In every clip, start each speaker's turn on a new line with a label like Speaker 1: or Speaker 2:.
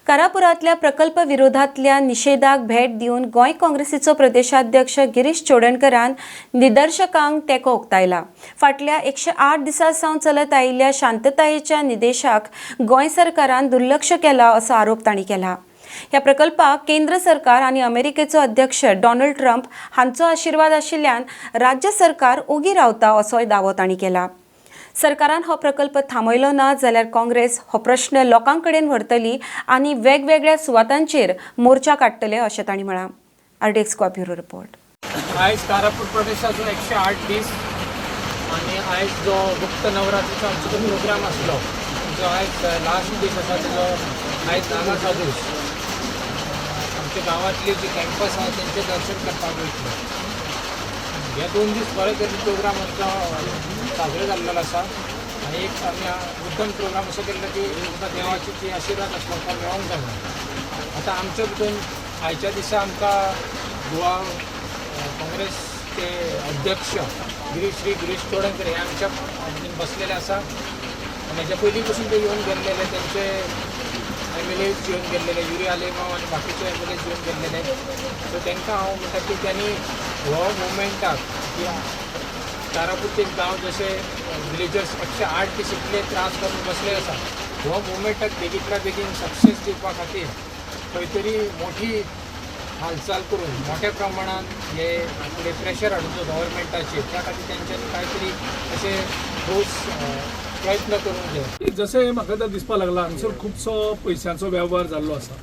Speaker 1: कारापुरांतल्या प्रकल्प विरोधातल्या निशेधाक भेट दिवन गोंय काँग्रेसीचो प्रदेशाध्यक्ष गिरीश चोडणकरान निदर्शकांक तेंको उक्तायला. फाटल्या 108 दिसां सावन चलत आयिल्ल्या शांततायेच्या निदेशाक गोंय सरकारान दुर्लक्ष केला असो आरोप तांणी केला. ह्या प्रकल्पाक केंद्र सरकार आनी अमेरिकेचो अध्यक्ष डोनाल्ड ट्रम्प हांचो आशिर्वाद आशिल्ल्यान राज्य सरकार ओगी रावता असोय दावो तांणी केला. सरकारान हो प्रकल्प थांबयलो ना जाल्यार काँग्रेस हो प्रश्न लोकां कडेन व्हरतली आनी वेगवेगळ्या सुवातांचेर मोर्चा काडटले अशें तांणी म्हळां. RDX Goa bureau report.
Speaker 2: आयज कारापूर प्रदेशाचो 108 दीस आनी आयज जो गुप्त नवरात्रीचो आमचो जो प्रोग्राम आसलो, जो आयज लास्ट दीस आसा तेजो, आयज नागा साधूस आमच्या गांवांतली जी कॅम्पस आहा तेंचें दर्शन करपाक वयतले. हे 2 दीस बरे तरेन प्रोग्राम आमचो साजरो जाल्लो आसा आनी एक आमी मुद्दम प्रोग्राम असो केल्लो की आमकां देवाची जी आशिर्वाद आसलो आमकां मेळोंक जाय म्हणून. आतां आमच्या भितून आयच्या दिसा आमकां गोवा काँग्रेसचे अध्यक्ष श्री गिरीश चोडणकर हे आमच्या हातून बसलेले आसा आनी हेच्या पयलीं पसून ते येवन गेल्लेले, तेंचे एमएलएज येवन गेल्लेले, युरी आलेमाव आनी बाकीचे एमएलएज येवन गेल्लेले. सो तांकां हांव म्हणटा की त्यांनी हो मुवमेंटाक की कारापूरचे गांव जशे विलेजर्स 108 दीस इतले त्रास करून बसले आसा, हो मुवमेंटाक बेगींतल्या बेगीन सक्सेस दिवपा खातीर खंय तरी मोठी हालचाल करून मोठ्या प्रमाणात हे फुडें प्रेशर हाडून गव्हर्मेंटाचेर, त्या खातीर तेंच्यांनी कांय तरी अशे ठोस प्रयत्न करूंक जाय.
Speaker 3: जशें म्हाका आतां दिसपाक लागला, हांगसर खुबसो पयशांचो वेव्हार जाल्लो आसा.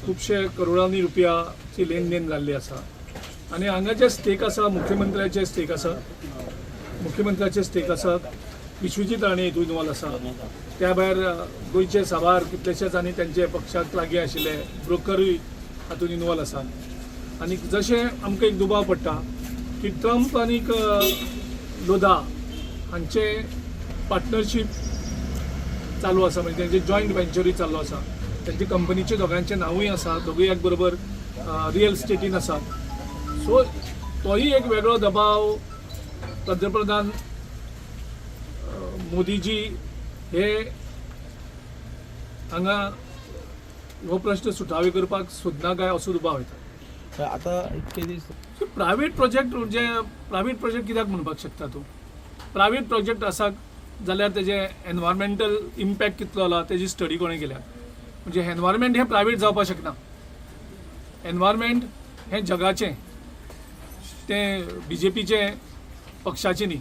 Speaker 3: खुबशे करोडांनी रुपयाची लेन then जाल्ली आसा आनी हांगा जे स्टेक आसा, मुख्यमंत्र्याचे स्टेक आसा, मुख्यमंत्र्याचे स्टेक आसात, विश्वजीत राणे हितून इनवॉल्व आसा. त्या भायर गोंयचे साबार कितलेशेच आनी तेंचे पक्षाक लागीं आशिल्ले ब्रोकरूय हातूंत इनवॉल्व आसात. आनी जशें आमकां एक दुबाव पडटा की ट्रम्प आनीक लोधा हांचे पार्टनरशीप चालू आसा, म्हणजे तेंचे जॉयंट वेंचरूय चालू आसा. तेंचे कंपनीचे दोगांचें नांवूय आसा, दोगूय एक बरोबर रियल इस्टेटीन आसात. सो तोय एक वेगळो दबाव पंतप्रधान मोदीजी हे हांगा हो प्रश्न सुटावे करपाक सोदना काय असो दुबाव येता.
Speaker 4: आता इतके दीस
Speaker 3: प्रायवेट प्रोजेक्ट म्हणजे प्रायवेट प्रोजेक्ट कित्याक म्हणपाक शकता तूं? प्रायवेट प्रोजेक्ट आसा जाल्यार तेजे एनवायरमेंटल इम्पॅक्ट कितलो जाला तेजी स्टडी कोणें केल्या? म्हणजे एनवायरमेंट हें प्रायवेट जावपाक शकना. एनवायरमेंट हें जगाचें, तें बीजेपीचें पक्षाचें न्ही,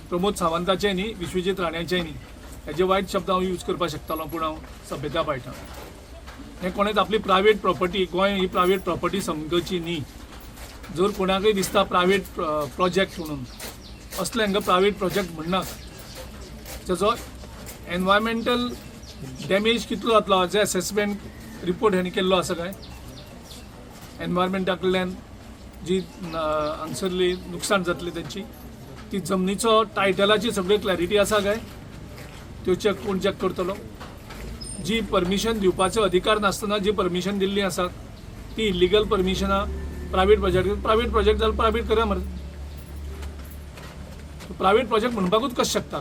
Speaker 3: प्रमोद सावंताचें न्ही, विश्वजीत राण्याचें न्ही. हेजे वायट शब्द हांव यूज करपाक शकतालो, पूण हांव सभ्यता पाळटा. हें कोणेच आपली प्रायवेट प्रॉपर्टी, गोंय ही प्रायवेट प्रॉपर्टी समजची न्ही. जर कोणाकय दिसता प्रायवेट प्रोजेक्ट म्हणून, असले हांकां प्रायवेट प्रोजेक्ट म्हणनात. तेजो एनवायरमेंटल डॅमेज कितलो जातलो हाचें एसेसमेंट रिपोर्ट हेणी केल्लो आसा काय? एनवायरमेंटा कडल्यान जी हांगसरली नुकसाण जातली तेंची, ती जमनीचो टायटलाची सगळी क्लॅरिटी आसा काय? त्यो चॅक कोण चॅक करतलो? जी परमिशन दिवपाचो अधिकार नासतना जी परमिशन दिल्ली आसा ती इलिगल परमिशनां. प्रायवेट प्रोजेक्ट, प्रायवेट प्रोजेक्ट जाल्यार प्रायवेट करा मरे. प्रायवेट प्रोजेक्ट म्हणपाकूच कशें शकता?